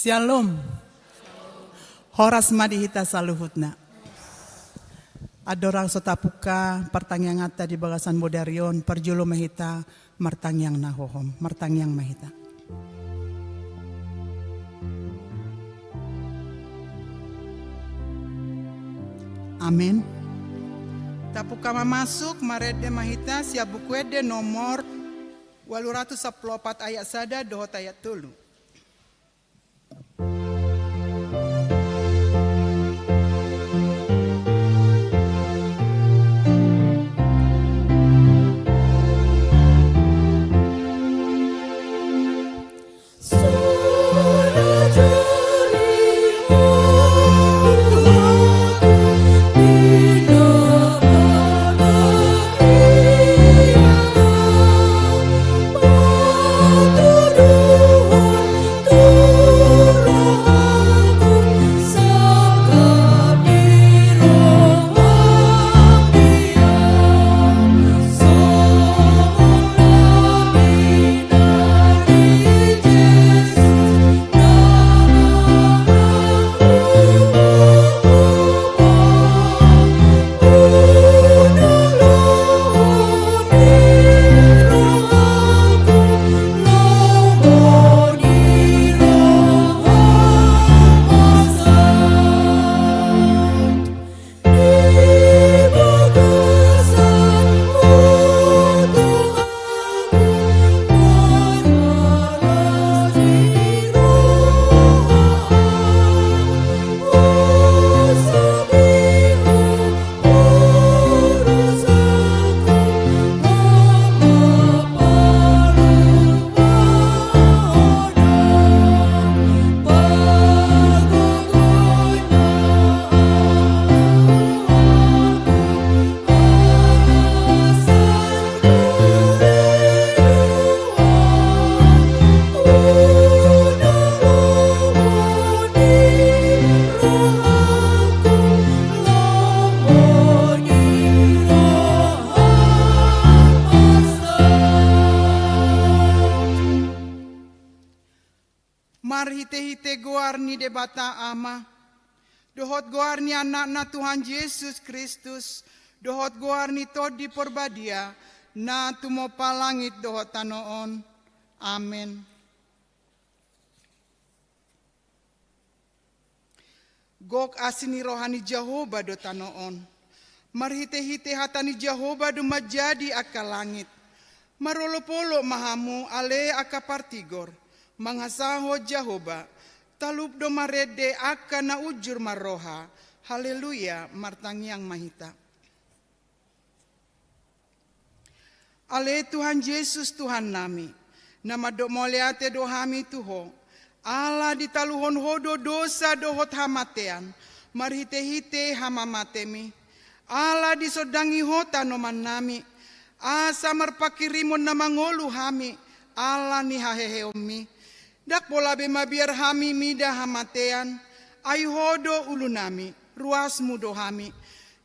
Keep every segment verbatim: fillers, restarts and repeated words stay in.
Syalom. Horas ma di hita saluhutna. Andorang so tapungka partangianganta di bagasan bodari on, parjolo ma hita martangiang na hohom. Martangiang ma hita. Amen. Tapungka mamasuk, marende ma hita sian Buku Ende nomor ualu ratus sampulu opat ayat sada dohot ayat tolu. Marhitehite goar ni Debata Ama, dohot goar ni Anakna Tuhan Jesus Kristus, dohot goar ni Tondi Porbadia, na tumompa langit dohot tano on. Amen. Gok asi ni roha ni Jahowa do tano on. Marhitehite hata ni Jahowa do manjadi angka langit. Marolopolop ma hamu ale angka partigor, mangasahon Jahowa, talup do marende angka na unjur marroha. Haleluya, martangiang ma hita. Ale Tuhan Jesus Tuhannami, na mandok mauliate do hami tu Ho, ala ditaluhon Ho do dosa dohot hamatean, marhitehite hamamatemi, ala disondangi Ho tanomannami, asa marpanghirimon na mangolu hami, ala ni haheheonmi. Ndang pola be mabiar hami mida hamatean, ai Ho do ulunami, ruasmu do hami.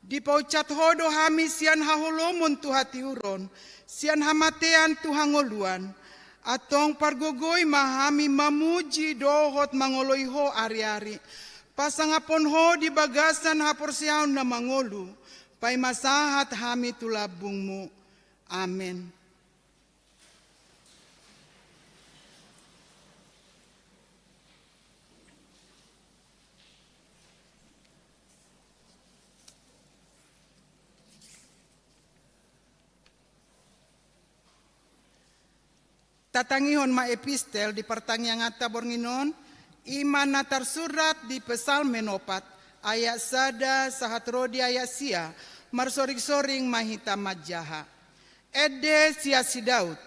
Dipaunsat Ho do hami sian haholomon tu hatiuron, sian hamatean tu hangoluan. Antong pargogoi ma hami mamuji dohot mangoloi Ho ariari. Pasangaphon Ho di bagasan haporseaon na mangolu, paima sahat hami tu lambungmu. Amen. Tatangihon ma epistel di partangianganta borngin on, i ma na tarsurat di Psalmen opat, ayat sada sahat ro di ayat sia, marsoringsoring ma hita manjaha. Ende sian si Daud.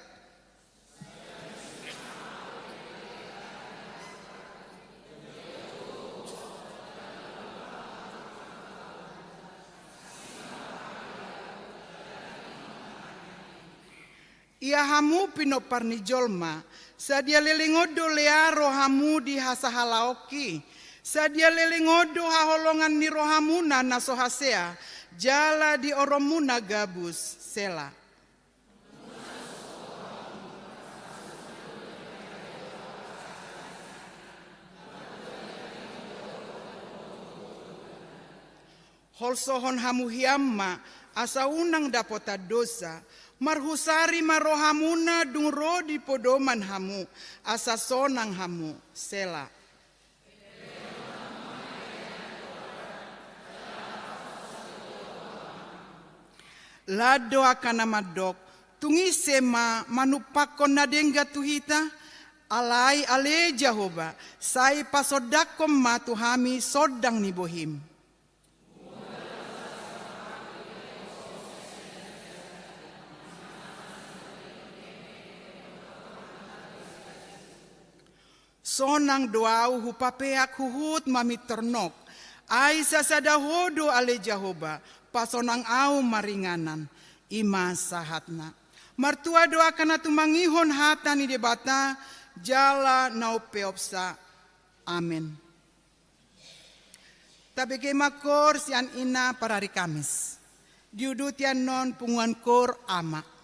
Ia hamu pinompar ni jolma, sadia leleng on do lea rohamu di hasahalaonki, sadia leleng on do haholongan ni rohamuna na so hasea, jala di oronmuna gabus. Sela. Holsohon hamu hian ma, asa unang dapotan dosa. Marhusari ma rohamuna dung ro di podoman hamu, asa sonang hamu. Sela. Lan do angka na mandok, tung ise ma manumpakkon na denggan tu hita? Alai ale Jahowa, sai pasondangkon ma tu hami sondang ni bohim. Sonang do ahu hupapeak huhut mamintor nok. Ai sasada Ho do ale Jahowa, pasonang ahu maringanan. I ma sahatna. Martua do angka na tumangihon hata ni Debata, jala na umpeopsa. Amen. Tabege ma koor sian ina parari Kamis. Diuduti annon punguan koor Ama.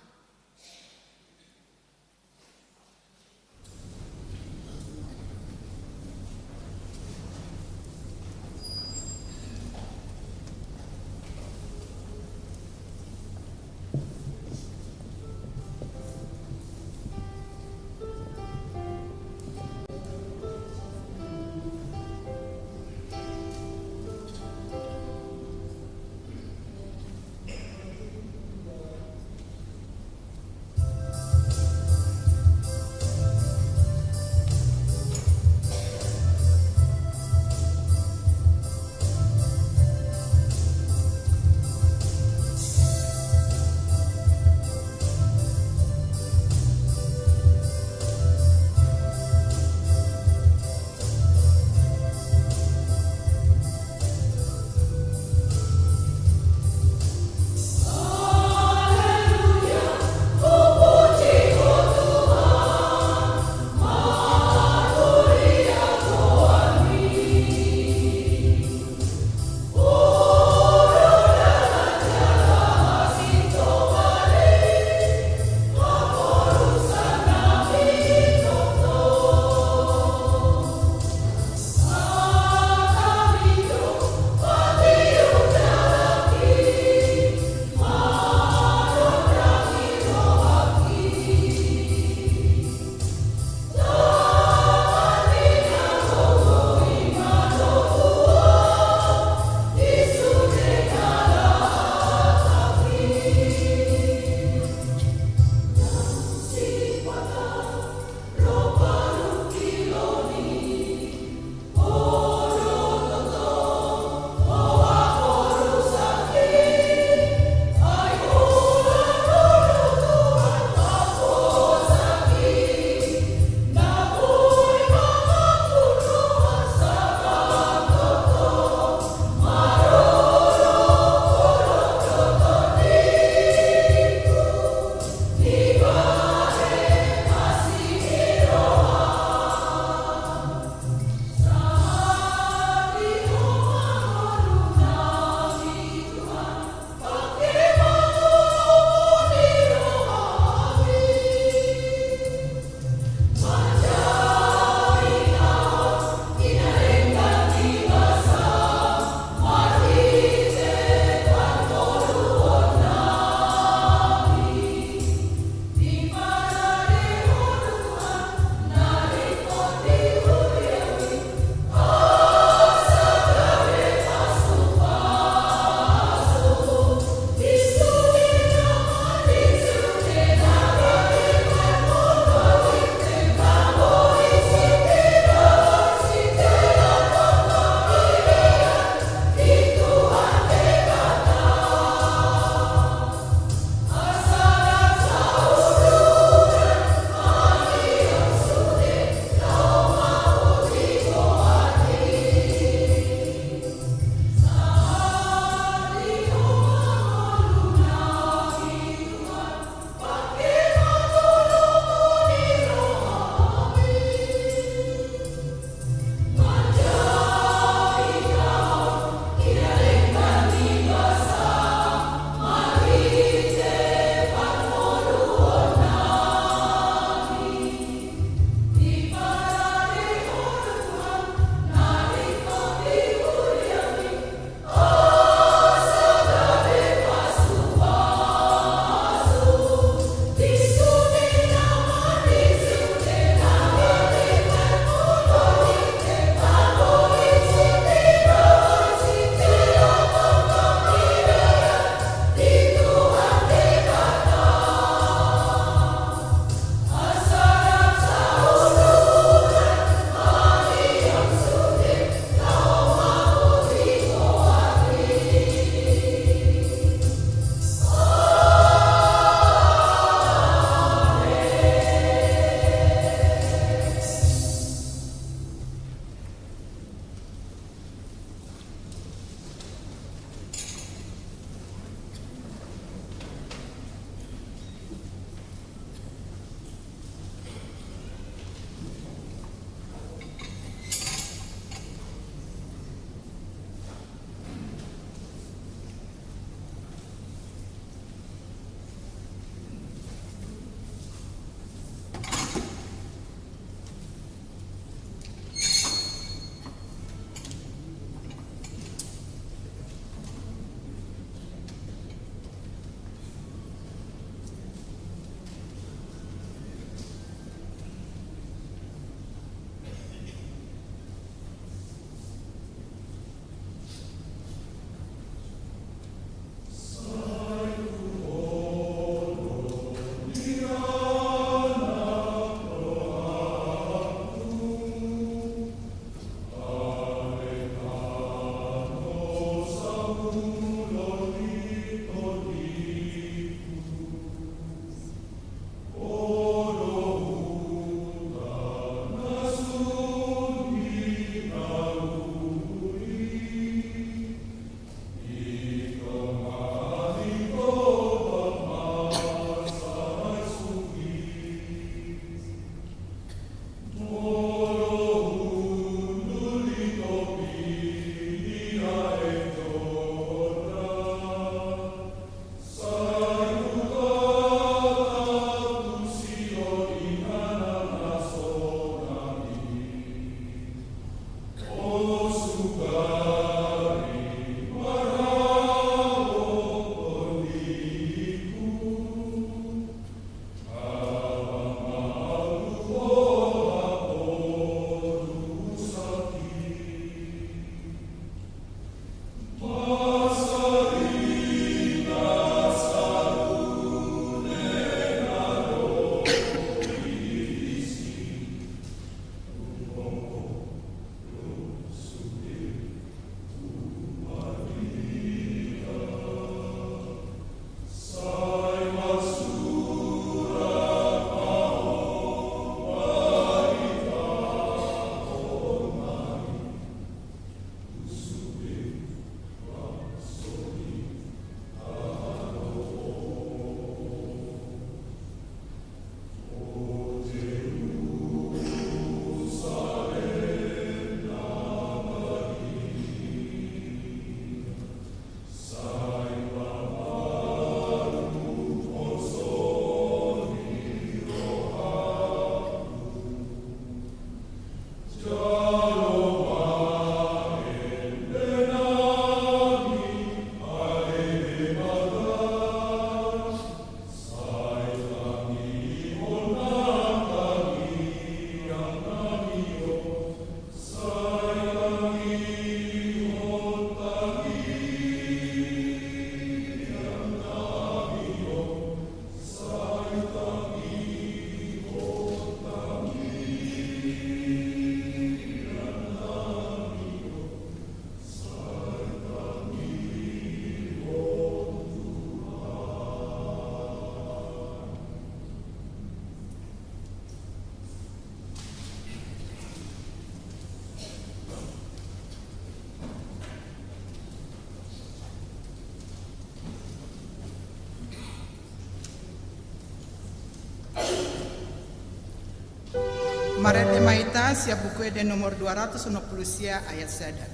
Marende ma hita sian Buku Ende nomor dua ratus onom pulu sia ayat sada.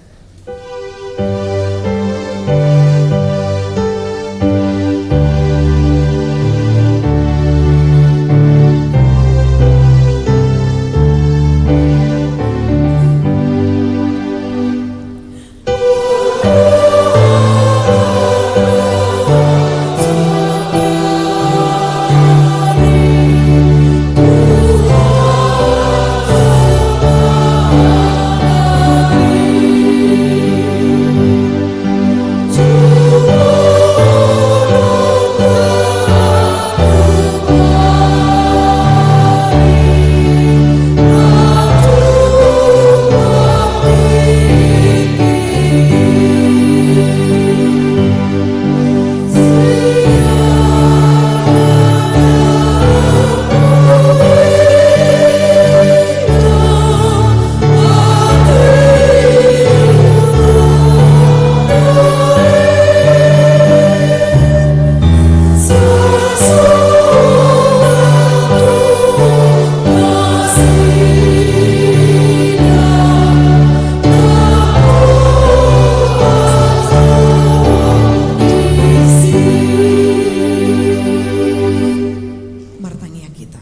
Martangiang hita.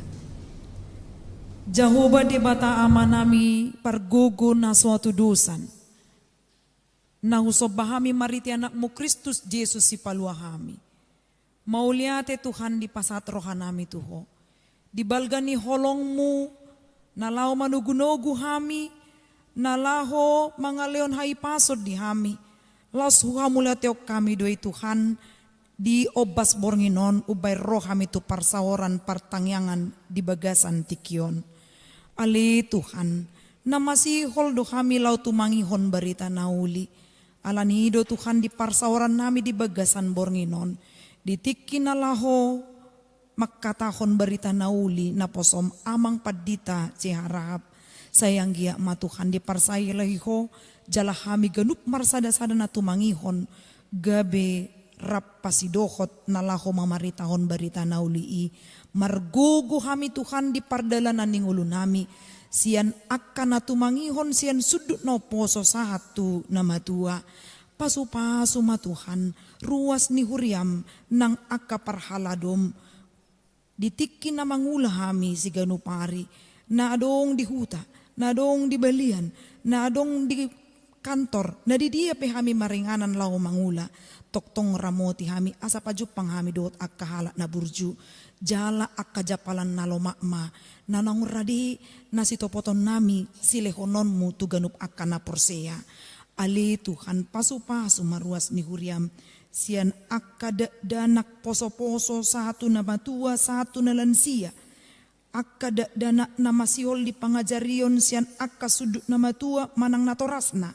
Jahowa Debata Amanami, pargogo na so hatudosan, na husomba hami marhite Anakmu Kristus Jesus Sipalua hami. Mauliate Tuhan dipasahat rohanami tu Ho. Di balga ni holongMu, na laho manogunogu hami, na laho mangalehon hahipason di hami, laos huhamauliateon hami do i Tuhan, di ombas borngin on umbahen ro hami tu parsaoran partangiangan di bagasan tingki on. Ale Tuhan, na masihol do hami laho tumangihon barita na uli. Alani i do Tuhan di parsaorannami di bagasan borngin on, di tingki na laho mangkatahon barita na uli naposoM Amang Pandita C H Rahab, sai anggiat ma Tuhan diparsahilahi Ho, jala hami ganup marsadasada na tumangihon, gabe rap pasidohot na laho mamaritahon barita na uli i. Margogo hami Tuhan di pardalanan ni ngolunami, sian angka na tumangihon sian sundut na umposo sahat tu na matua. Pasupasu ma Tuhan ruas ni huriaM nang angka parhaladoM. Di tingki na mangula hami siganup ari, na adong di huta, na adong di balian, na adong di kantor, na di dia pe hami maringanan laho mangula, tongtong ramoti hami asa pajumpang hami dohot angka halak na burju, jala angka jampalan na lomak ma, na naung rade na sitopotonnami silehononMu tu ganup angka na porsea. Ale Tuhan, pasupasu ma ruas ni huriaM, sian angka dakdanak posoposo sahat tu na matua, sahat tu na lansia, angka dakdanak na masihol di pangajarion sian angka sundut na matua manang natorasna,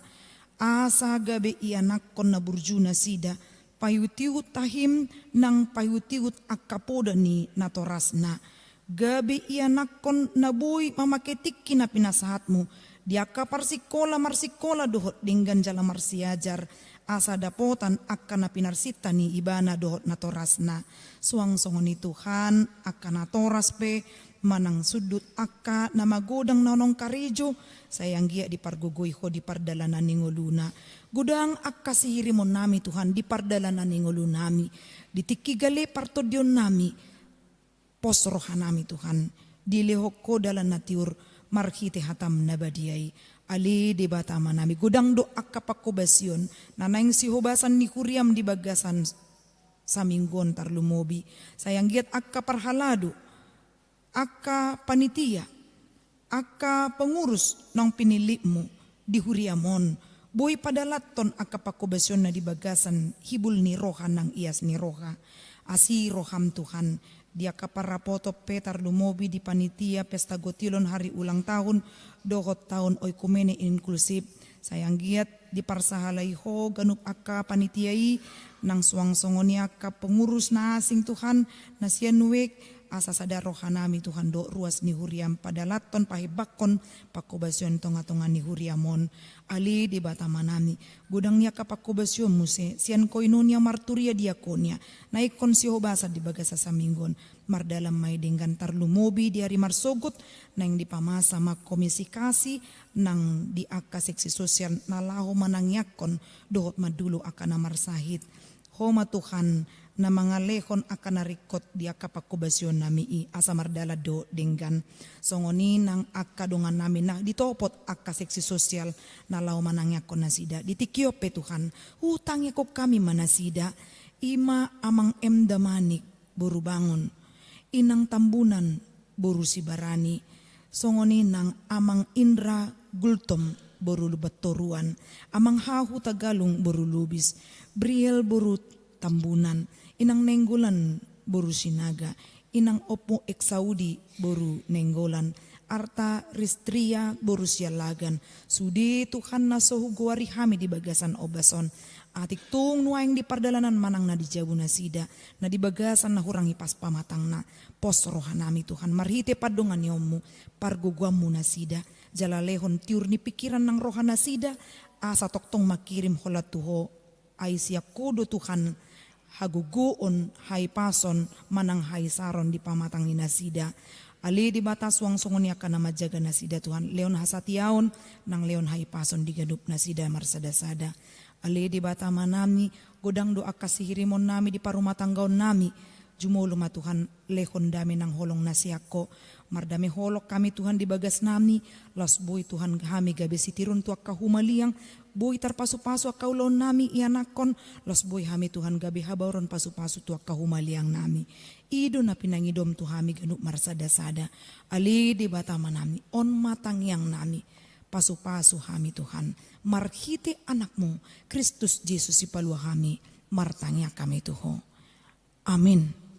asa gabe ianakkon na burju nasida, paihutihut tahiM nang paihutihut angka poda ni natorasna. Gabe ianakkon na boi mamake tingki na pinasahatMu, di angka parsingkola marsingkola dohot denggan jala marsiajar, asa dapotan angka na pinarsinta ni ibana dohot natorasna. Suang songon i Tuhan, angka natoras pe, manang sundut angka na magodang na naung karejo, sai anggiat dipargogoi Ho di pardalanan ni ngoluna. Godang angka sihirimonnami Tuhan di pardalanan ni ngolunami, di tingki gale partondionnami, pos rohanami Tuhan, dilehon Ho dalan na tiur marhite hataM na badia i. Ale Debata Amanami, godang do angka panghobasion na naeng sihobasan ni huriaM di bagasan saminggu on tarlumobi. Sai anggiat angka parhalado, angka panitia, angka pengurus naung pinillitMu di huriaM on, boi padalathon angka panghobasion na di bagasan hibul ni roha nang ias ni roha. Asi rohaM Tuhan, di angka parrapoton pe tarlumobi di panitia pesta gotilon hari ulang tahun dohot tahun oikumene inklusif. Sai anggiat diparsahalai Ho ganup angka panitia i, nang suang songon i angka pengurus na asing Tuhan, na sian wijk, Asa sada rohanami Tuhan dohot ruas ni huriam padalanhon, pahebakkon pangkobasion tongatonga ni huriam on. Ale Debata Amanami, godang ni angka pangkobasion muse sian koinonia marturia diakonia na ingkon sihobasan di bagasan saminggu on. Mardalan ma i denggan, tarlumobi di ari marsogot naeng dipamasa ma Komisi Kasih nang di angka seksi sosial na laho manangiangkon dohot mandulo angka na marsahit. Ho ma Tuhan na mangalehon angka na ringkot di angka pangkobasionnami i asa mardalan dohot denggan. Songon i nang angka dongannami na ditopot angka seksi sosial na laho manangiangkon nasida. Di tingki on pe Tuhan, hutangiangkon hami ma nasida, i ma Amang M. Damanik boru Bangun, Inang Tambunan boru Sibarani, songon i nang Amang Indra Gultom boru Lumbantoruan, Amang H. Hutagalung boru Lubis, Briel boru Tambunan, Inang Nainggolan boru Sinaga, Inang Ompu Eksaudi boru Nainggolan, Arta Ristria boru Siallagan. Sude Tuhan na so hugoari hami di bagasan ombas on, atik tung nuaeng di pardalanan manang na di jabu nasida, na di bagasan na hurang hipas pamatangna. Pos rohanami Tuhan marhite pandonganionmu, pargogoanmu nasida, jala lehon tiur ni pingkiran nang roha nasida, asa tongtong mangkirim holan tu Ho. Ai sian Ho do Tuhan hagogoon, hahipason manang hahisaron di pamatang ni nasida. Ale Debata, suang songon i angka na manjaga nasida Tuhan, lehon hasatiaon nang lehon hahipason di ganup nasida marsadasada. Ale Debata Amanami, godang do angka sihirimonnami di parumatanggaonnami. Jumolo ma Tuhan lehon dame nang holong na sian Ho. Mardame holong hami Tuhan di bagasnami, laos boi Tuhan hami gabe sitiruon tu angka humaliang, boi tarpasupasu angka ulaonnami ianakhon, laos boi hami Tuhan gabe habaoron pasupasu tu angka humaliangnami. I do na pinangidom tu hami ganup marsadasada. Ale Debata Amanami, on ma tangiangnami. Pasupasu hami Tuhan, marhite Anakmu, Kristus Jesus Sipalua hami, martangiang hami tu Ho. Amin.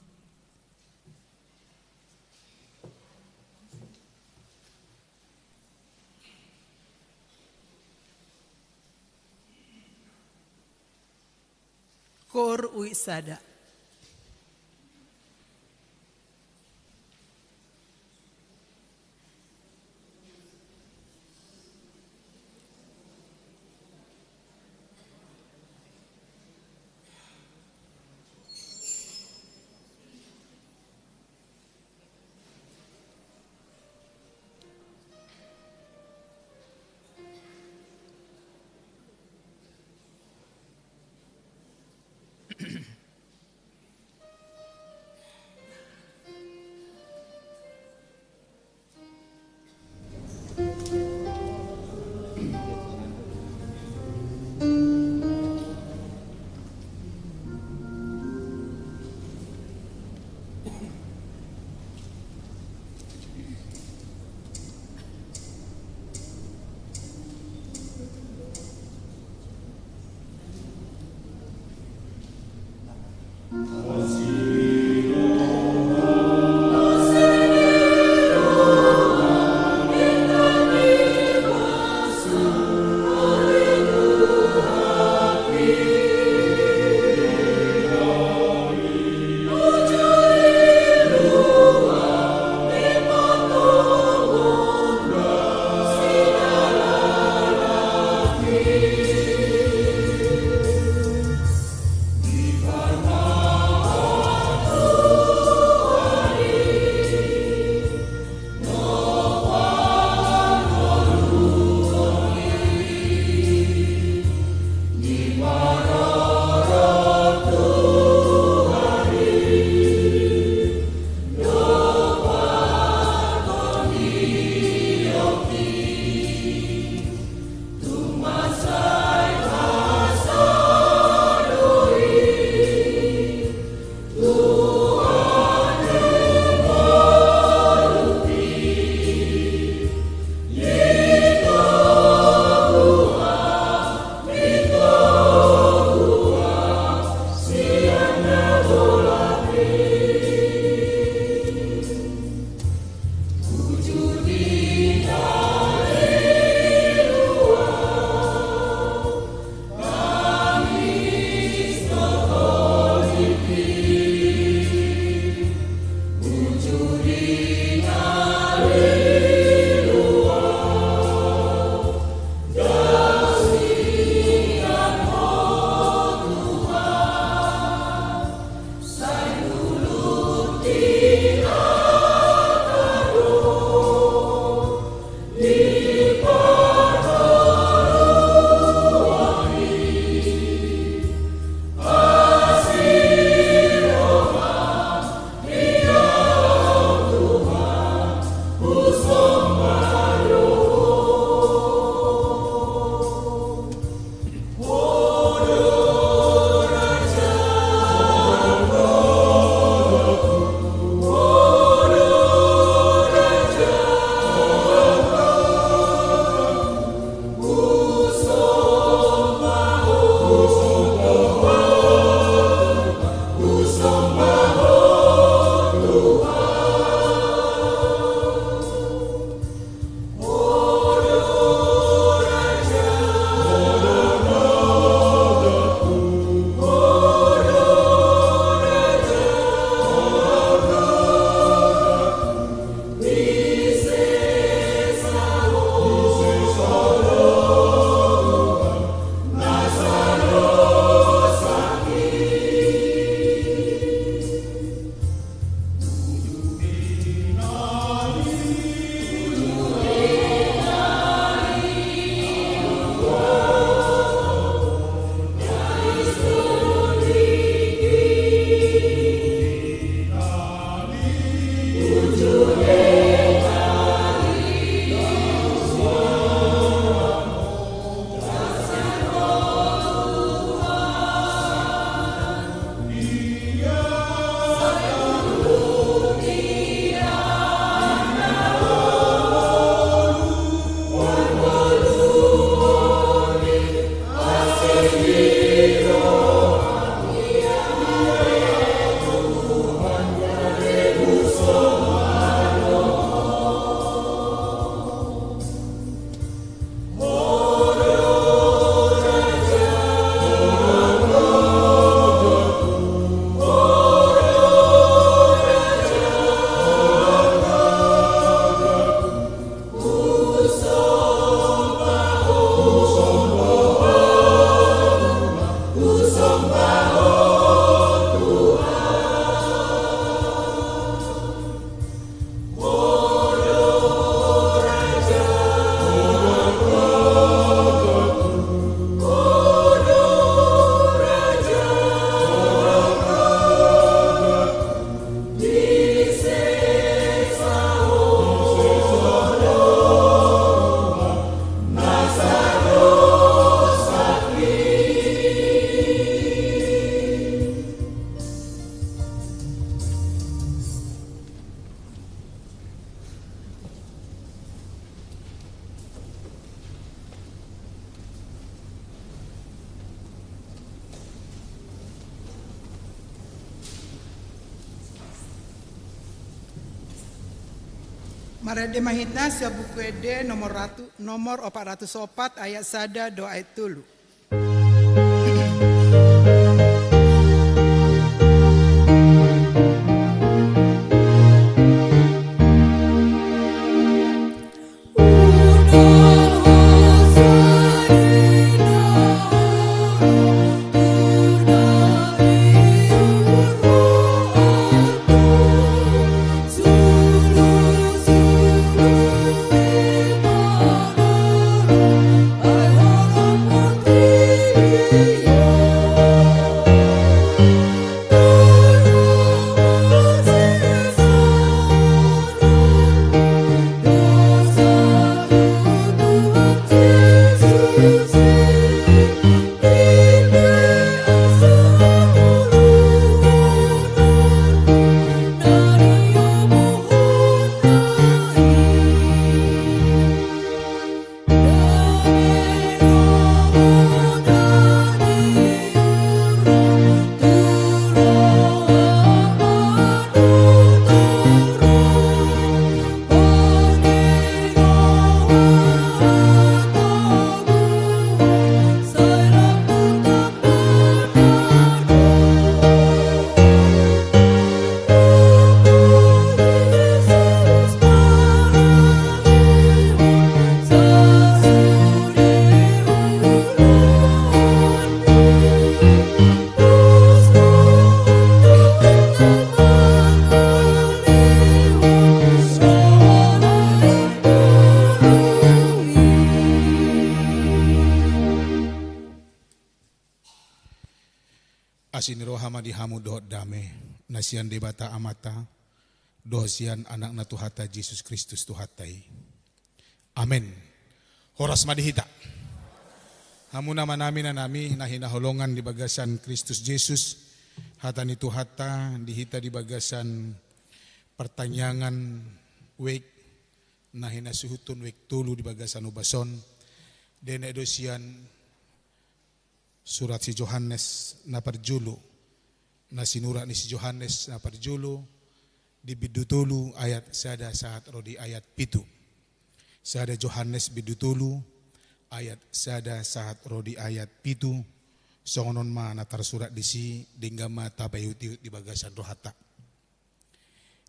Koor uik sada. Marende ma hita sian Buku Ende nomor ratu, nomor opat ratus opat, ayat sada dohot ayat tolu. Asi ni roha ma di hamu dohot dame na sian Debata Amanta dohot sian Anakna Tuhanta Jesus Kristus Tuhanta i. Amen. Horas ma di hita. Hamu amanami, inanami na hinaholongan di bagasan Kristus Jesus, hata ni Tuhanta di hita di bagasan partangiangan wijk na hinasuhuton wijk tolu di bagasan ombas on, denggan do sian surat si Johannes na parjolo, na sinurat ni si Johannes na parjolo, di bindu tolu ayat sada sahat ro di ayat pitu. Sada Johannes bindu tolu ayat sada sahat ro di ayat pitu, songon on ma na tarsurat disi, denggan ma tapaihutihut di bagasan rohanta.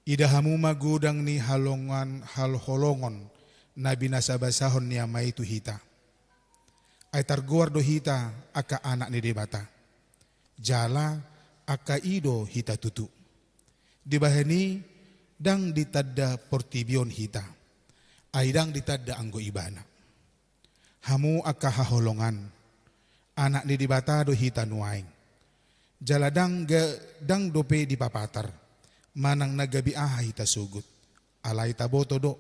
Ida hamu ma godang ni halongan, halholongon na binasabasahon ni Ama i tu hita. Ai targoar do hita angka anak ni Debata. Jala angka i do hita tutu. Dibahen i ndang ditanda portibi on hita. Ai ndang ditanda anggo Ibana. Hamu angka haholongan, anak ni Debata do hita nuaeng. Jala ndang ga, ndang dope dipapatar manang na gabe aha hita sogot. Alai taboto do,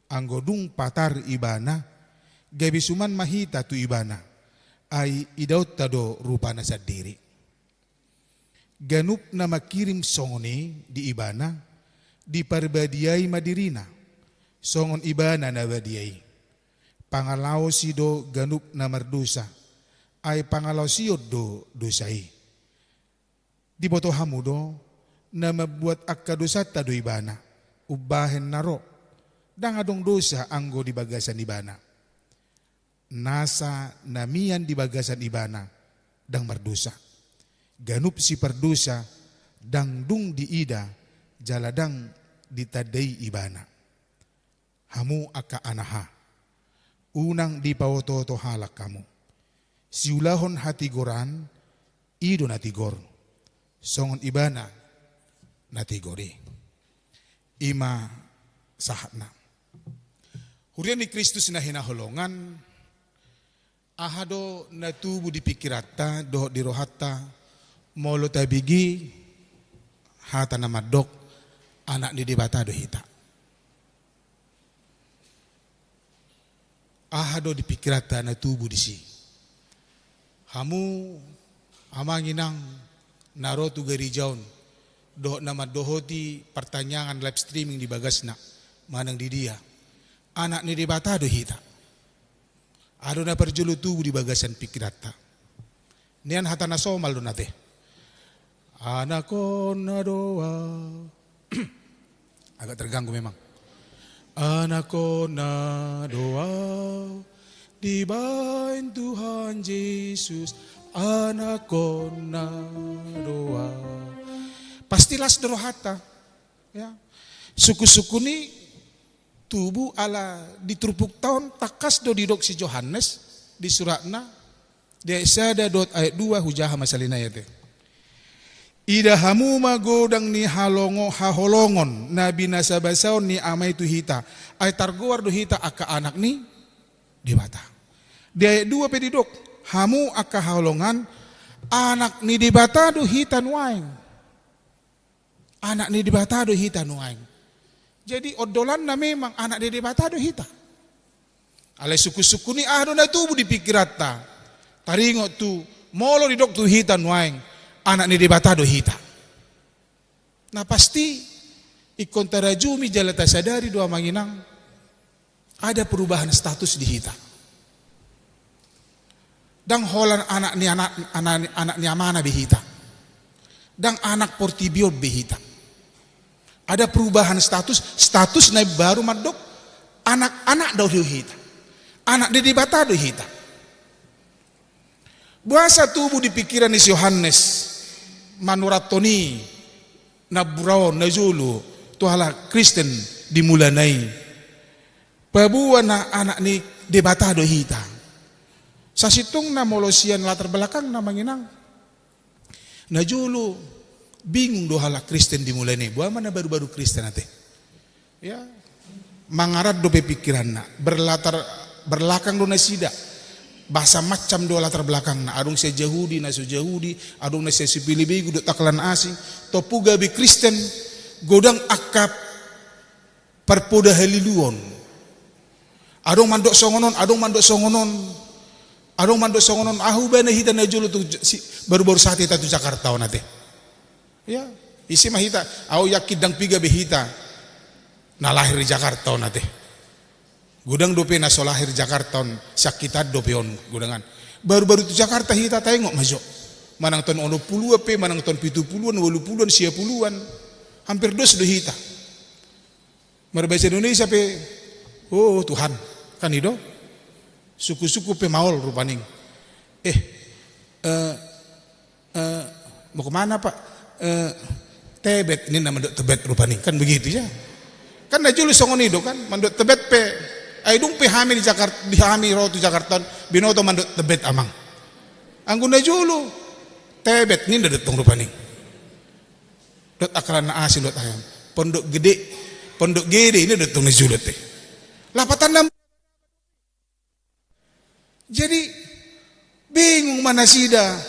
anggo dung patar Ibana, gabe suman ma hita tu Ibana, ai idaonta do rupana sandiri. Ganup na mangkirim songon i di Ibana, diparbadiai ma dirina, songon Ibana na badia i. Pangalaosi do ganup na mardosa, ai pangalaosion do dosa i. Diboto hamu do, na mambuat angka dosanta do Ibana, umbahen na ro. Ndang adong dosa anggo di bagasan Ibana. Nasa na mian di bagasan Ibana, ndang mardosa. Ganup sipardosa, ndang dung diida, jala ndang ditandai Ibana. Hamu angka anaha, unang dipaotooto halak hamu. Siulahon hatigoran, i do na tigor. Songon Ibana na tigor i. I ma sahatna. Huria ni Kristus na hinaholongan, aha do na tubu di pingkiranta dohot di rohanta, molo tabege hata na mandok anak ni Debata do hita? Aha do di pingkiranta na tubu disi? Hamu amang inang na ro tu gareja on, dohot na mandohoti partangiangan live streaming di bagasna, manang di dia, anak ni Debata do hita. Aha do na parjolo tubu di bagasan pingkiranta? Nian hata na somal do na te. Anakhonna do ahu. Agak terganggu memang. Anakkonna do ahu, dibaen Tuhan Jesus, anakkonna do ahu. Pasti las do rohanta. Ya. Sungkun-sungkun i tubu ala di turpukta on tangkas do didok si Johannes di suratna, di ayat sada dohot ayat dua, hujaha ma sahali nai ate. Ida hamu ma godang ni halongo-, haholongon na binasa-basaon ni Ama i tu hita, ai targoar do hita angka anak ni Debata. Di ayat dua pe didok, hamu angka haholongan, anak ni Debata do hita nuaeng. Anak ni Debata do hita nuaeng. Jadi ondolanna memang anak ni Debata do hita. Alai sungkun-sungkun i aha do na tubu di pikiranta. Taringot tu molo didok tu hita nuaeng, anak ni Debata do hita. Na pasti ingkon tarajumi jala tasadari do amang inang, ada perubahan status di hita. Ndang holan anak ni anak, anak, anak ni amana be hita. Ndang anak portibi on be hita. Ada perubahan status, status na baru mandok anak-anak do hita. Anak ni Debata do hita. Boasa tubu di pikiran ni si Johannes manurathon i napuran na jolo tu halak Kristen di mulana i. Paboa na anak ni Debata do hita. Sasintongna molo sian latar belakangna amang inang. Na jolo bingung do halak Kristen di mulana i. Boha ma na baru-baru Kristen ate. Ya. Mangarat dope pikiranna. Berlatar belakang do nasida. Bahasa macam do latar belakangna. Adong sian Jahudi, na so Jahudi, adong na sian sipelebegu dohot angka na asing. Tompu gabe Kristen, godang angka parpoda haliluon. Adong mandok songon on, adong mandok songon on. Adong mandok songon on, ahu bana hita na jolo tu J-, si-, baru-baru sahat hita tu Jakarta on ate. Ya, ise ma hita, ahu yakin ndang piga be hita na lahir di Jakarta on ate. Godang dope na so lahir di Jakarta on, sian hita dope on, godangan. Baru-baru tu Jakarta hita taingot ma jo. Manang taon onom puluan pe, manang taon pitu puluan, ualu puluan, sia puluan. Hampir dos do hita. Marbahasa Indonesia pe, oh Tuhan, kan i do. Sungkun-sungkun pe maol rupani. Eh, eh, eh, mau kemana Pak? Eh, Tebet, ninna mandok Tebet rupani, kan begitu ya. Kan na jolo songon i do kan, mandok Tebet pe, ai dung pe hami di Jakarta, di hami ro tu Jakarta on, binoto mandok Tebet amang. Anggo na jolo, Tebet, ninna do tong rupani. Dohot angka na asing dohot ayam. Pondok Gede, Pondok Gede, ninna do tong na jolo ate. Lapatanna. Jadi bingung ma nasida.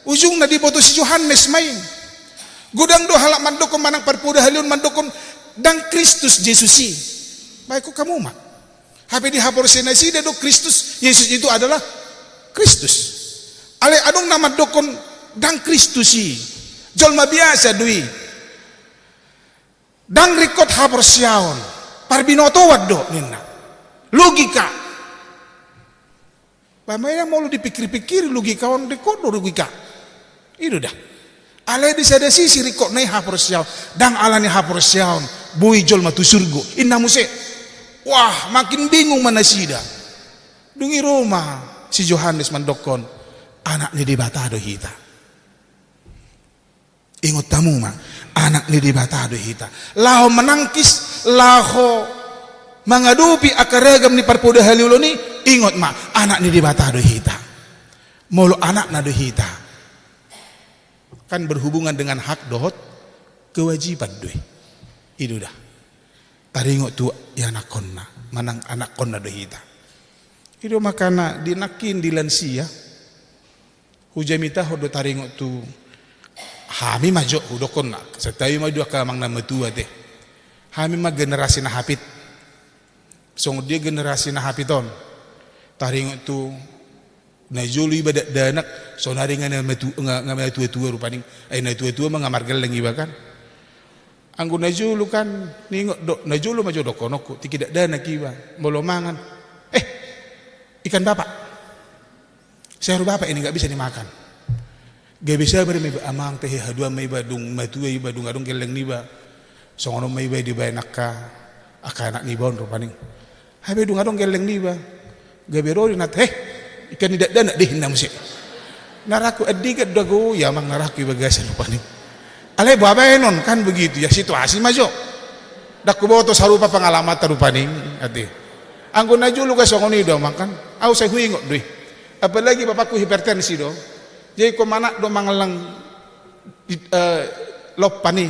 Ujungna diboto si Johannes ma i. Godang do halak mandokkon manang parpoda haliluon mandokkon ndang Kristus Jesus i. Baen hamu ma. Hape dihaporseai nasida do Kristus, Yesus itu adalah Kristus. Alai adong na mandokkon ndang Kristus i. Jolma biasa do i. Ndang ringkot haporseaon, parbinotoan do ninna. Logika. Pamai molo dipikir-pikir logika on ringkot do logika. I do da. Alai di sada sisi ringkotna i haporseaon. Ndang ala ni haporseaon boi jolma tu surgo. Inna muse. Wah, makin bingung ma nasida. Dung i ro ma si Johannes mandokkon, anak ni Debata do hita. Ingot hamu ma, anak ni Debata do hita. Laho manangkis, laho mangadopi angka ragam ni parpoda haliluon i, ingot ma, anak ni Debata do hita. Molo anakna do hita. Kan berhubungan dengan hak dohot kewajiban do i. I do da. Taringot tu ianakkonna, manang anakkonna do hita. I do makana di nangkin di lansia. Hujamitahon do taringot tu hami ma jo hudokkon na. Santabi ma jo angka amang na matua ate. Hami ma generasi na hapit. Songon dia generasi na hapit on. Taringot tu na jolo iba dakdanak, saonari nga na matu-, nga, nga matua-tua rupani. Ai na tua-tua ma nga margelleng iba kan. Anggo na jolo kan, ningot do, na jolo ma jo dohononku, tingki dakdanak iba, molo mangan. Eh, ikan bapak. Sayur bapak ini nggak bisa dimakan. Gabe sabar ma iba, amang, tahe haduan ma iba, dung matua iba, dung adong gelleng niba. Songon on ma iba dibaen angka Angka anak niba on rupani. Hape dung adong gelleng niba, gabe ro do inanta, "He, ikan ni dakdanak," ninna muse. Naraku andigan do ago i amang, naraku i bagasan rupani. Alai boha baenon, kan begitu ya, situasi ma jo. Ndang huboto sarupa pangalamanta rupani, ate. Anggo na jolo pe songon i do amang, kan. Au sai huingot do i. Apalagi bapakku hipertensi do. Jadi ingkon manat do mangallang di, eh, lompan i.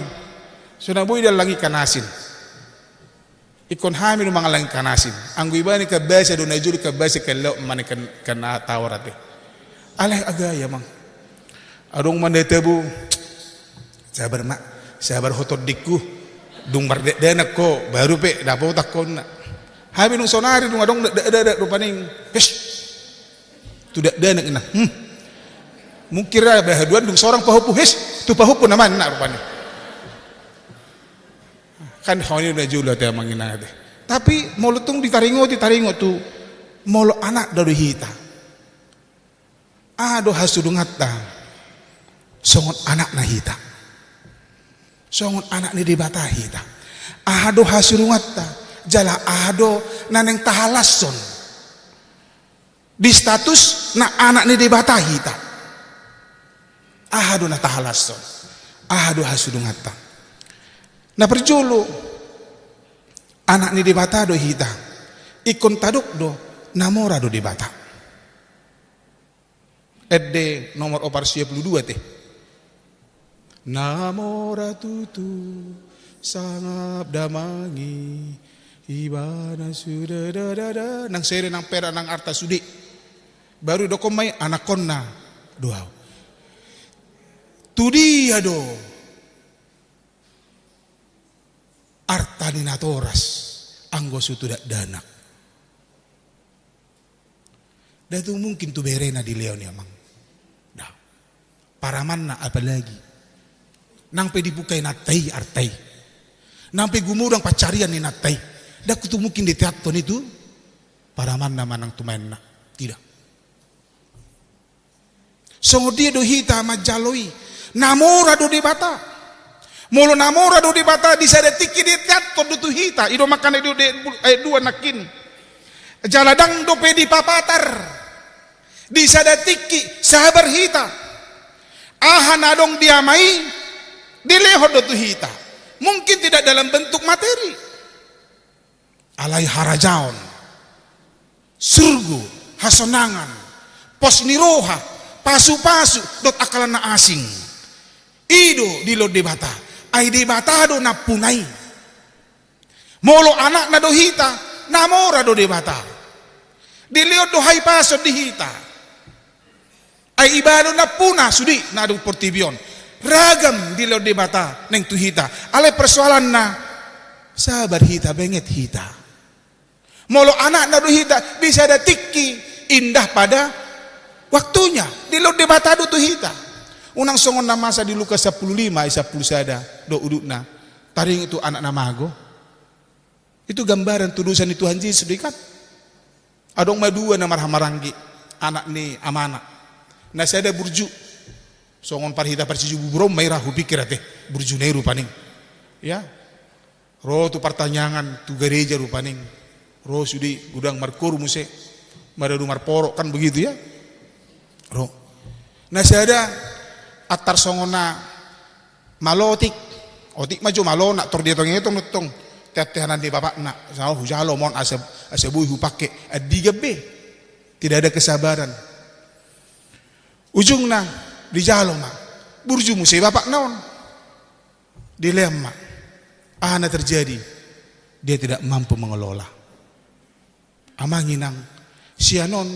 So na boi diallang ikan asin. Ingkon hami do mangallang ikan asin. Anggo ibana ikan basa do na jolo, ikan basa, ikan laut, manang ikan, ikan na tawar, ate. Alai agaya amang. Adong ma na tabo. Sabar ma, sabar ho tondingku. Dung mardakdanak ho, baru pe dapotan ho ninna. Hami dung saonari dung adong dakdanak rupani. His. Tu dakdanak ninna. Hmm. Mungkin ra bahaduan dung sorang pahompu, his, tu pahompu nama ninna rupani. Kan songon i do na jolo ate amang inang ate. Tapi molo tung ditaringoti, taringot tu, molo anakna do hita, aha do hasurunganta? Songon anakna hita. Songon anak ni Debata hita. Aha do hasurunganta? Jala aha do na naeng tahalashon di status na anak ni Debata hita? Aha do na tahalashon? Aha do hasurunganta? Na parjolo, anak ni Debata do hita. Ingkon tadok do, na mora do Debata. Ende nomor opat ratus sia pulu dua te. Na mora tutu, sangap damang i, ibana sude da da da. Nang sere, nang perak, nang arta sude. Baru didok ma i, anakkonna do au. Tu dia do arta ni natoras anggo so tu dakdanak? Nda tung mungkin tu berena dilehon i amang. Nda. Paramanna apalagi. Nang pe dibuka inanta i arta i, nang pe gumodang pansarian ni inanta i, nda tung mungkin diteanhon i tu paramanna manang tu maenna. Tidak. Songon dia do hita manjalo i? Na mora do Debata. Molo na mora do Debata, di sada tingki diteanhon do tu hita. I do makana di ayat dua nangkin. Jala ndang dope dipapatar. Di sada tingki sabar hita. Aha na adong di Ama i dilehon do tu hita. Mungkin tidak dalam bentuk materi. Alai harajaon, surgo, hasonangan, pos ni roha, pasupasu, dohot angka na asing. I do dilehon Debata. Ai Debata do nampuna i. Molo anakna do hita, na mora do Debata. Dilehon do hahipason di hita. Ai ibana do nampuna sude na adong portibi on. Ragam dilehon Debata naeng tu hita. Alai persoalanna, sabar hita, benget hita. Molo anakna do hita, di sada tingki indah pada waktunya. Dilehon Debata do tu hita. Unang songon na masa di Lukas sampulu lima ayat sampulu sada do udutna. Taringot tu anak na mago. Itu gambaran tu dosa ni Tuhan Jesus do i kan. Adong ma dua na marhahamaranggi, anak ni amana. Na sada burju, songon parhita parsijubu buron ma i ra hupikir ate, burjuna i rupani. Ya. Ro tu partangiangan, tu gareja rupani. Ro sude godang markoru muse, maradu marporok, kan begitu ya. Ro. Na sada antar songon na malo otik. Otik ma jo, malo na tor dietong-etong do tong teanteanan ni bapakna. Sahat hujalo ma on asa, asa boi hupake, andigan be. Tidak ada kesabaran. Ujungna dijalo ma. Burju muse bapakna on. Dilean ma. Aha na terjadi? Dia tidak mampu mengelola. Amang inang, sian on,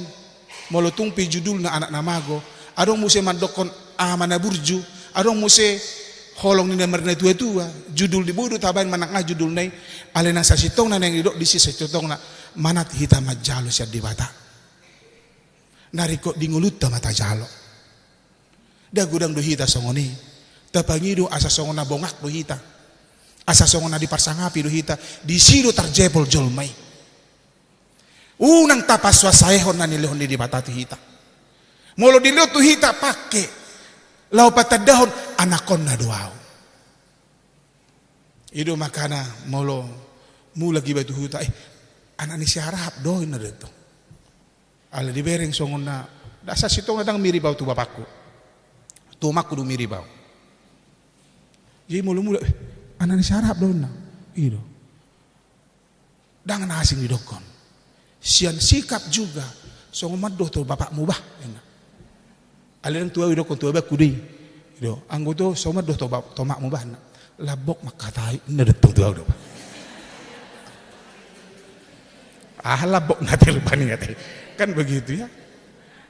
molo tung pe judulna anak na mago, adong muse mandokkon ama na burju, adong muse holong ni na marnatua-tua, judul ni, boi do tabaen manang aha judulna i, alai nang sasintongna naeng didok disi, sasintongna manat hita manjalo sian Debata. Na ringkot di ngolunta ma tajalo. Nda godang do hita songon i. Tapangido asa songon na bongak do hita. Asa songon na diparsangapi do hita. Disi do tarjepol jolma i. Unang tapasuasaehon na nilehon ni Debata tu hita. Molo dilehon tu hita, pake laho patandahon anakkonna do au. I do makana molo Mulak iba tu huta, "Eh, anak ni si Arahap do," ninna do tong. Ala dibereng songon na, "Ndang, sasintongna ndang mirip ahu tu bapakku. Tu omakku do mirip ahu." Jadi molo mulak, "Eh, anak ni si Arahap do," ninna. "I do." "Ndang na asing didokkon. Sian sikap juga songon mandok tu bapakmu bah," ninna. "Alai ndang tu ahu didokkon, tu abangku do i." "I do, anggo tu songon mandok tu ba-, tu omakmu bah," ninna. "Lambok mangkatai," ninna do tong tu ahu do. Aha lambok na ate rupani ate. Kan begitu ya.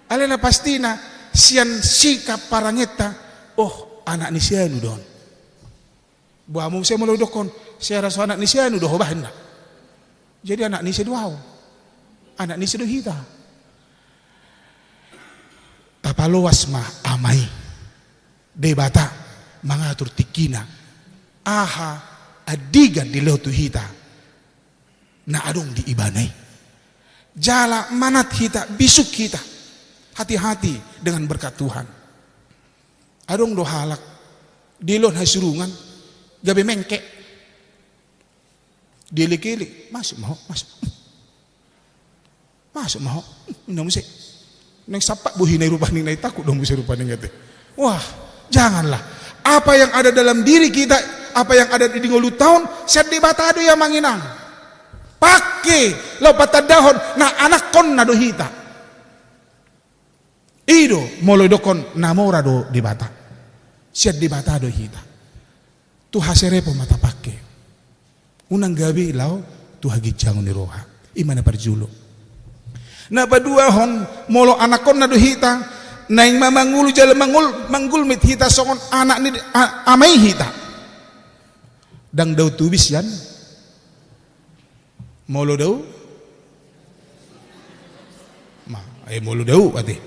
Alai na pastina sian sikap parangenta, "Oh, anak ni si anu do on." Boha muse molo didokkon, "Si Arahap anak ni si anu do ho bah," ninna. Jadi anak ni ise do ahu? Anak ni ise do hita? Tapaloas ma Ama i. Debata mangatur tingkina. Aha andigan dilehon tu hita na adong di Ibana i. Jala manat hita, bisuk hita. Hati-hati dengan berkat Tuhan. Adong do halak dilehon hasurungan, gabe mengke. Dielek-elek, "Masuk ma ho, masuk. Masuk ma ho." Ninna muse. Naeng sampat bohina i rupani, naeng takut do muse rupani ate. Wah, janganlah. Apa yang ada dalam diri kita, apa yang ada di ngolunta on, sian Debata do i Amang Inang. Pangke laho patandahon na anakkonna do hita. I do, molo didokkon na mora do Debata. Sian Debata do hita. Tu haserepon ma tapangke. Unang gabe laho tu haginjangon ni roha. I ma na parjolo. Na paduahon, molo anakkonna do hita, naeng ma mangolu jala mangol-, manggulmit hita songon anak ni a-, Ama i hita. Ndang dao tubis sian Molo dao? Ma, eh, molo dao, ate.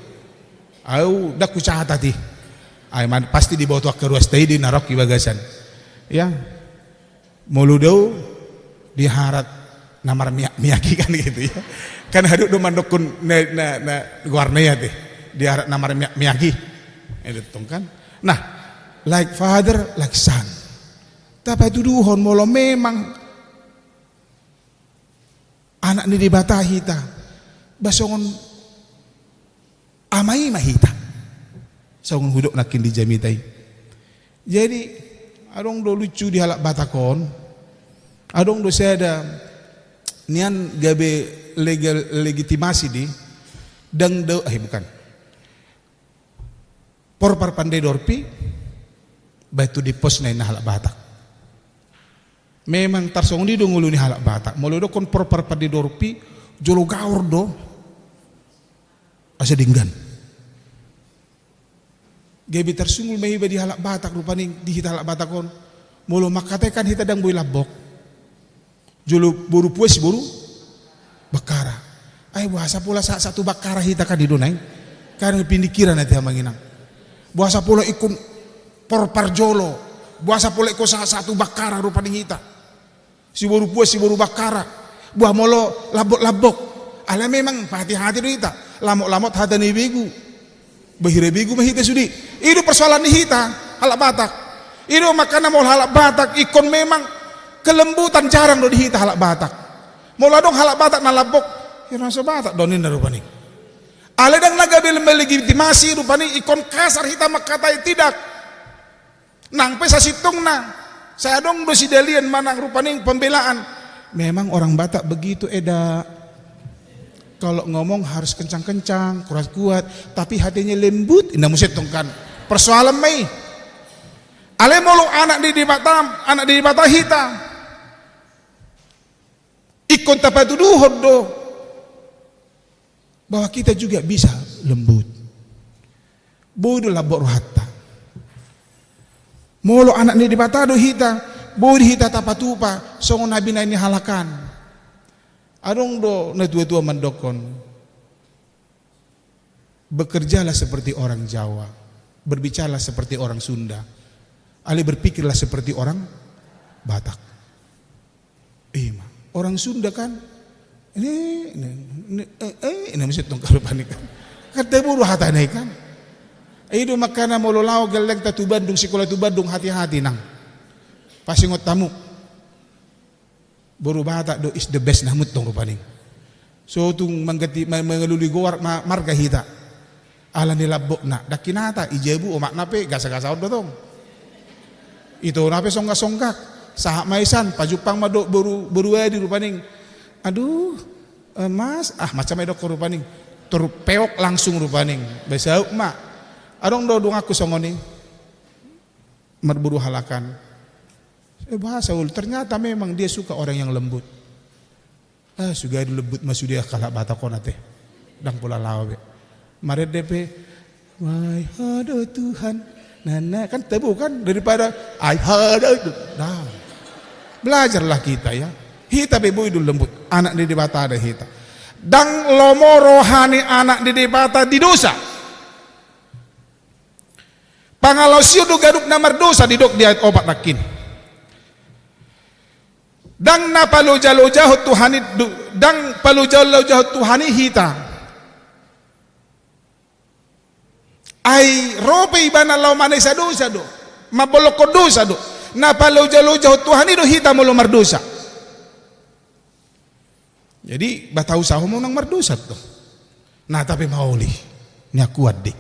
Au, ndang hucatat i. Ai, man, pasti diboto angka ruasta i di na rohangku di bagasan. Ya. Molo dao, diharat na marmiak-miak i kan gitu ya. Kan haduan do mandokkon na, na, na goarna i ate. Diharat na marmiak-miak i. Itu tong kan. Nah, like father, like son. Tapatuduhon molo memang anak ni Debata hita, ba songon Ama i ma hita. Songon hudok nangkin di jamita i. Jadi, adong do lucu di halak Batak on, adong do sada nian gabe legal, legitimasi di, ndang dao, eh, bukan. Porpar Pandai Dorpi, baen tu diposna inna halak Batak. Memang tarsongon i do ngolu ni halak Batak. Molo didokkon Porpar Pandai Dorpi, jolo gaor do. Asa denggan. Gabe tarsungul ma iba di halak Batak, rupani di hita halak Batak on. Molo mangkatai kan hita ndang boi lambok. Jolo boru Puas, boru Bakkara. Ai boasa pola sahat-sahat tu Bakkara hita kan i do naeng. Kan pinikiran ate Amang Inang. Boasa pola ingkon Porpar jolo. Boasa pola ingkon sahat-sahat tu Bakkara rupani hita. Si boru Puas, si boru Bakkara. Boha molo lambok-lambok. Ala memang hati-hati do hita. Lamot-lamot hata ni begu. Ba hira begu ma hita sude. I do persoalan ni hita halak Batak. I do makana molo halak Batak ingkon memang kelembutan jarang do di hita halak Batak. Molo adong halak Batak na lambok, "Hira na so Batak do on," ninna rupani. Alai ndang na gabe melegitimasi rupani ingkon kasar hita mangkatai, tidak. Nang pe sasintongna, sai adong do sidalian manang rupani pembelaan. Memang orang Batak begitu, Eda. Kalau ngomong harus kencang-kencang, kuat-kuat, tapi hatinya lembut, inna muse tong kan. Persoalan ma i. Alai molo anak ni Debata, anak ni Debata hita. Ingkon tapatuduhon do bahwa kita juga bisa lembut. Boi do lambok rohanta. Molo anak ni Debata do hita, boi do hita tapatupa songon na binahen ni halak an. Adong do natua-tua mandokkon, "Bekerjalah seperti orang Jawa, berbicaralah seperti orang Sunda, alai berpikirlah seperti orang Batak." Ima, orang Sunda kan, ini, ini, ini, eh, eh, ini mesti tong kalau panik kan. Kan teburu hatana i kan. I do makana molo laho gellengta tu Bandung, sikola tu Bandung, hati-hati nang. Pasingot hamu. Boru Batak do is the best na muntong rupani. So tung mangganti, ma-, mangalului goar ma-, marga hita. Ala ni lambokna, dang hinata, i jabu omakna pe gasa-gasaon do tong. Itona pe songgak-songgak. Sahat ma i san, pajumpang ma dohot boru, boru Adi rupani. Aduh, eh, Mas, ah, macam i dokkon rupani. Terpeok langsung rupani. Basauk ma. Adong do donganku songon i. Marboru halak an. Eh, bahasa ul, ternyata memang dia suka orang yang lembut. Ah, sude do lembut ma sude halak Batak on ate. Dang pola laho be. Marende pe, "Wahai hado Tuhan." Nah, nah, kan tabo kan, daripada, "Ai hado." Nah. Belajarlah kita ya. Hita be boi do lembut. Anak ni Debata do hita. Dang lomo roha ni anak ni Debata di dosa. Pangalaosion do ganup na mardosa didok di ayat opat nangkin. Dang na palojaloja Tuhan i, dang palojaloja Tuhan i hita. Ai ro pe ibana laho manesa dosa do, mambolongkon dosa do. Na palojaloja Tuhan i do hita molo mardosa. Jadi, bata usaha ma unang mardosa do. Nah, tapi maoli. Nian kuat deh.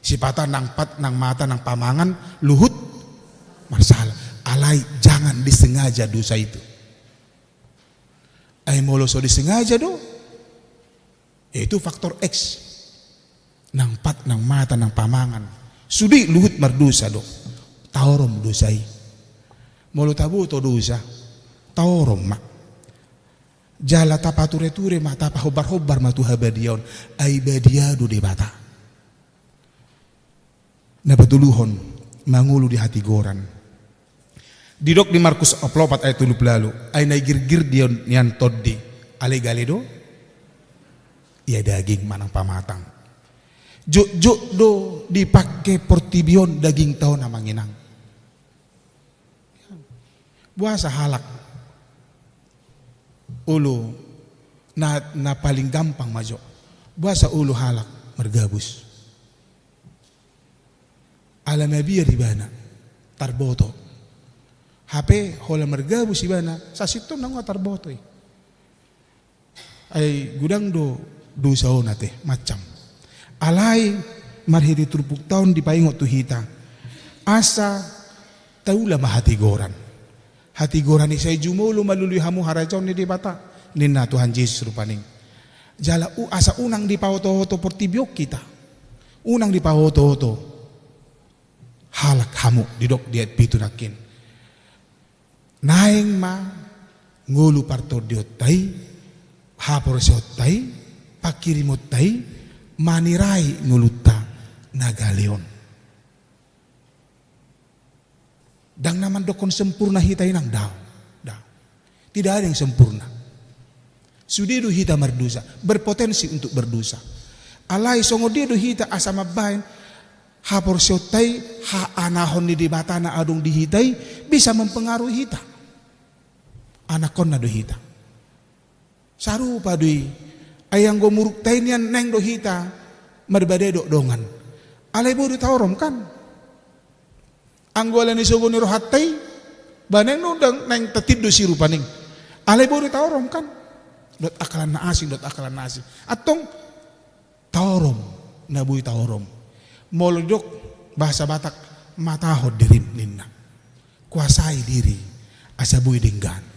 Sipata nang pat, nang mata, nang pamangan, luhut marsala. Alai jangan disengaja dosa itu. Ai molo so disengaja do, ya itu faktor X. Nang pat, nang mata, nang pamangan. Sude luhut mardosa do. Taorom dosa i. Molo taboto dosa, taorom ma. Jala tapature-ture ma, tapahombar-hombar ma tu habadiaon, ai badia do Debata. Na patoluhon, mangolu di hatigoran. Didok di Markus opat ayat tolu pulu ualu, ai na girgir di on nian tondi, alai gale do, ia daging manang pamatang. Jotjot do dipangke portibi on dagingta on amang inang. Boasa halak olo na, na paling gampang ma jo. Boasa olo halak margabus. Ala mabiar ibana, tarboto. Hape holan margabus ibana, sasintonna nunga tarboto i. Ai godang do dosa on ate, macam. Alai marhite turpukta on dipaingot tu hita. Asa taula ma hatigoran. Hatigoran i sai jumolo malului hamu harajaon ni Debata, ninna Tuhan Jesus rupani. Jala u-, asa unang dipaoto-oto portibi on hita. Unang dipaoto-oto halak hamu didok di ayat pitu nangkin. Naeng ma ngolu partondionta i, haporseaonta i, panghirimonta i, manirai ngolunta na gale on. Dang na mandokkon sempurna hita inang, daong. Daong. Tidak ada yang sempurna. Sude do hita mardosa, berpotensi untuk berdosa. Alai songon dia do hita asa mambahen haporseaonta i, haanahon ni Debata na adong di hita i, bisa mempengaruhi hita. Anakkonna do hita. Sarupa do i. Ai anggo murukta i nian naeng do hita marbadai dohot dongan. Alai boi do taorom kan. Anggo ala ni sogo ni rohanta i, ba naeng do dang naeng tatindo si rupani. Alai boi do taorom kan. Dohot angka na asing, dohot angka na asing. Antong taorom, na boi taorom. Molo didok bahasa Batak, matahon dirim ninna. Kuasai diri, asa boi denggan.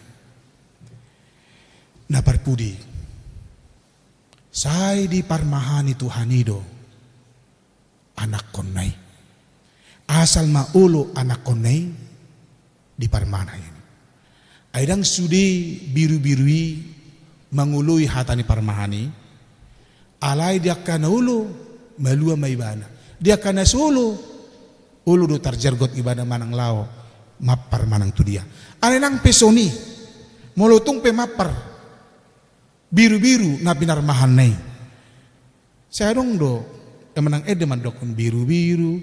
Na parpudi, sai diparmahani Tuhan i do anakkonna i. Asal ma olo anakkonna i diparmahan. Ai dang sude birubiru i mangoloi hata ni parmahan i, alai di angka na olo malua ma ibana. Di angka na so olo, olo do tarjergot ibana manang laho mappar manang tu dia. Alai nang pe songon i, molo tung pe mappar birubiru na pinarmahanna i. Sai adong do, e, manang ende mandokkon birubiru,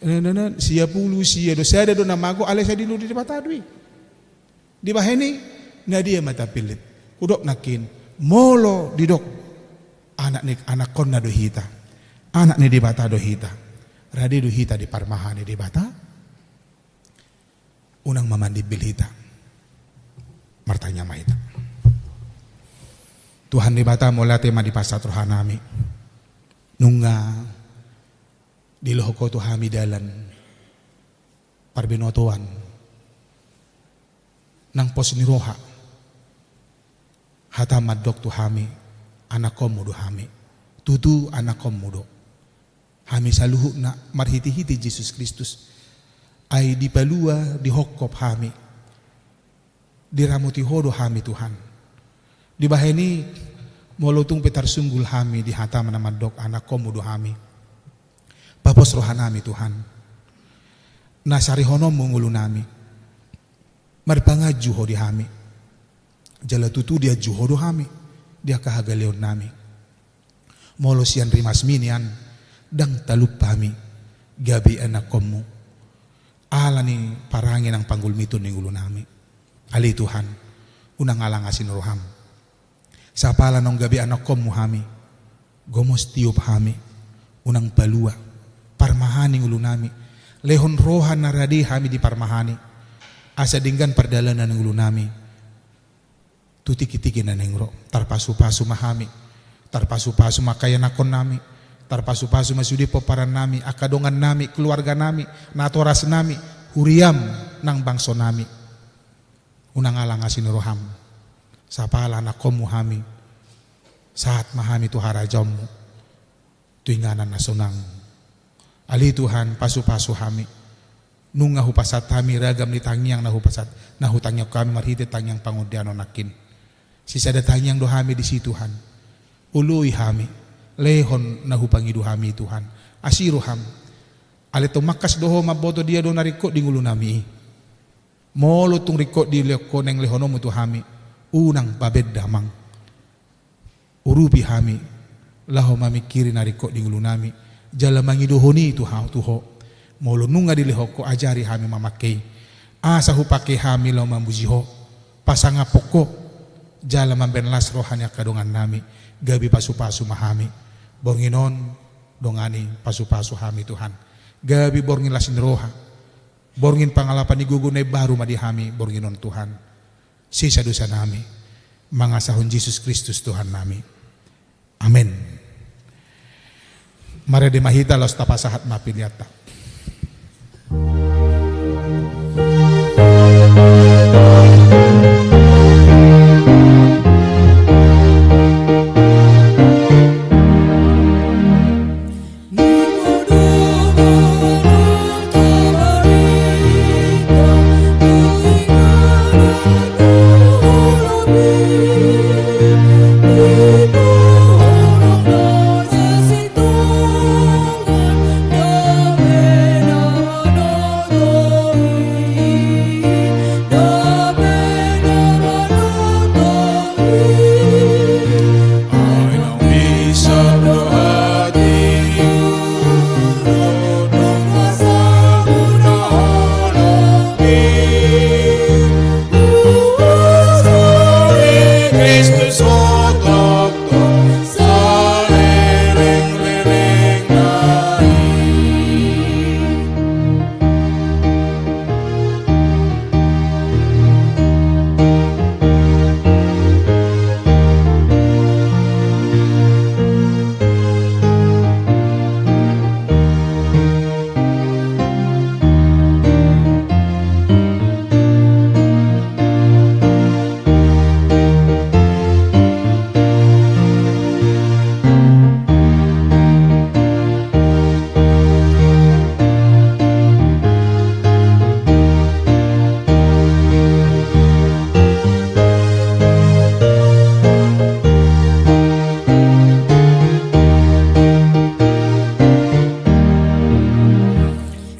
e, na, na, sia pulu, sia do, sada do na mago, alai sai dilului Debata do i. Dibahen i, na dia ma tapillit. Hudok nangkin, molo didok, anak ni, anakkonna do hita, anak ni Debata do hita, rade do hita diparmahani Debata. Unang ma mandimbil hita. Martangiang ma hita. Tuhan Debata, mauliate ma dipasahat rohanami. Nunga dilehon Ho tu hami dalan parbinotoan nang pos ni roha. Hata mandok tu hami, anakkonmu do hami. Tutu anakkonmu do hami saluhutna marhitehite Jesus Kristus. Ai dipalua, dihophop hami, diramoti Ho do hami, Tuhan. Dibahen i, molo tung pe tarsunggul hami di hata na mandok anakkonmu do hami, papos rohanami, Tuhan. Na sarihononmu ngolunami, marpanganju Ho di hami. Jala tutu dianju Ho do hami di angka hagaleonnami. Molo sian rimasmi nian, ndang talup hami gabe anakkonmu, ala ni parange nang panggulmiton ni ngolunami. Ale Tuhan, unang alang asi ni roham. Sapala naung gabe anakkonmu hami, gomos tiop hami, unang palua, parmahani ngolunami, lehon roha na rade hami diparmahani, asa denggan pardalanan ni ngolunami tu tingki-tingki na naeng ro. Tarpasu-pasu ma hami, tarpasu-pasu ma angka ianakkonnami, tarpasu-pasu ma sude pomparan nami, angka dongan nami, keluarga nami, natoras nami, huriam nang bangso nami. Unang alang asi ni roham. Sapala anakkonmu hami, sahat ma hami tu harajaonmu, tu inganan na sonang. Ale Tuhan, pasu-pasu hami. Nunga hupasahat hami ragam ni tangiang na hupasahat, na hutangiangkon hami marhite tangiang pangondianon nangkin. Sisada tangiang do hami disi, Tuhan. Oloi hami, lehon na hupangido hami, Tuhan. Asi roham. Ale tung mangkas do Ho mamboto dia do na ringkot di ngolunami i. Molo tung ringkot dilehon Ho, naeng lehononmu tu hami, unang pabaen damang. Urupi hami laho mamingkiri na ringkot di ngolunami, jala mangidohon i tu Ho, tu Ho. Molo nunga dilehon Ho, ajari hami mamangke i, asa hupangke hami laho mamuji Ho, pasangaphon Ho, jala mambaen las roha ni angka dongannami. Gabe pasu-pasu ma hami. Borngin on, dongani, pasu-pasu hami, Tuhan. Gabe borngin las ni roha, borngin pangalapan ni gogo na imbaru ma di hami borngin on, Tuhan. Sesa dosanami, mangasahon Jesus Kristus Tuhannami. Amen. Marende ma hita laos tapasahat ma peleanta.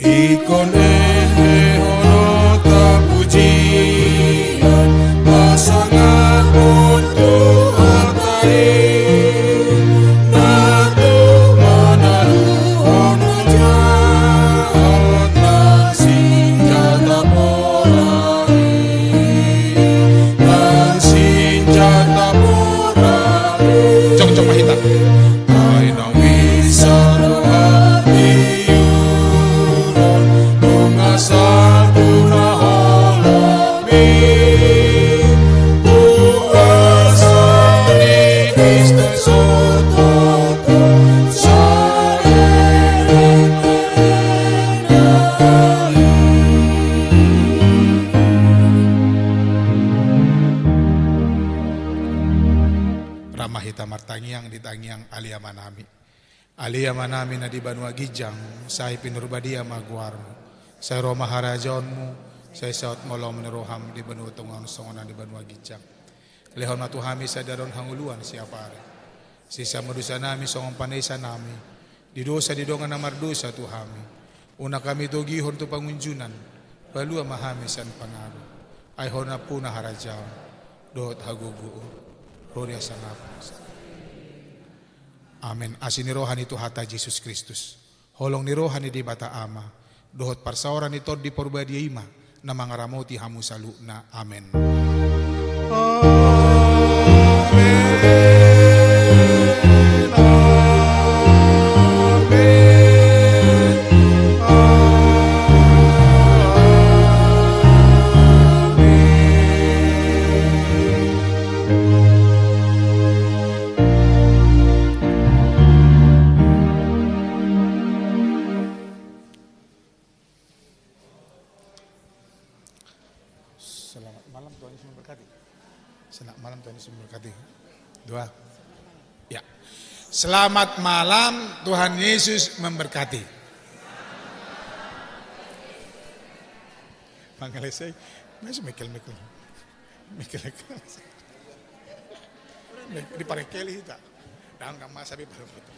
Ingkon lehononta pujian, pasangaphon Tuhanta i, na tung manaluhon hujahon na sinjata pola i, na sinjata pola i. Jongjong ma hita. Ai naung bisa do hatiuron, nunga salpu na holom i. nami. Ale Amanami na di banua ginjang, sai pinarbadia ma goarmu. Sai ro ma harajaonmu, sai saut ma lomo ni roham di banua tonga on songon na di banua ginjang. Lehon ma tu hami sadari on hangoluan siapari. Sesa ma dosanami songon panesanami di dosa ni dongan na mardosa tu hami. Unang hami togihon tu pangunjunan, palua ma hami sian pangago. Ai Ho do nampuna harajaon dohot hagogoon, ro di hasangapon. Amen. Asi ni roha ni Tuhanta Jesus Kristus, holong ni roha ni Debata Ama, dohot parsaoran ni Tondi Parbadia i ma na mangaramoti hamu saluhutna. Amen. Selamat malam, Tuhan Yesus memberkati. Selamat malam, Tuhan Yesus memberkati. Dua. Ya. Selamat malam, Tuhan Yesus memberkati. Pangelesai. Mas Michael, Michael. Michael. Di parekeli kita. Dang masa bi baru kita.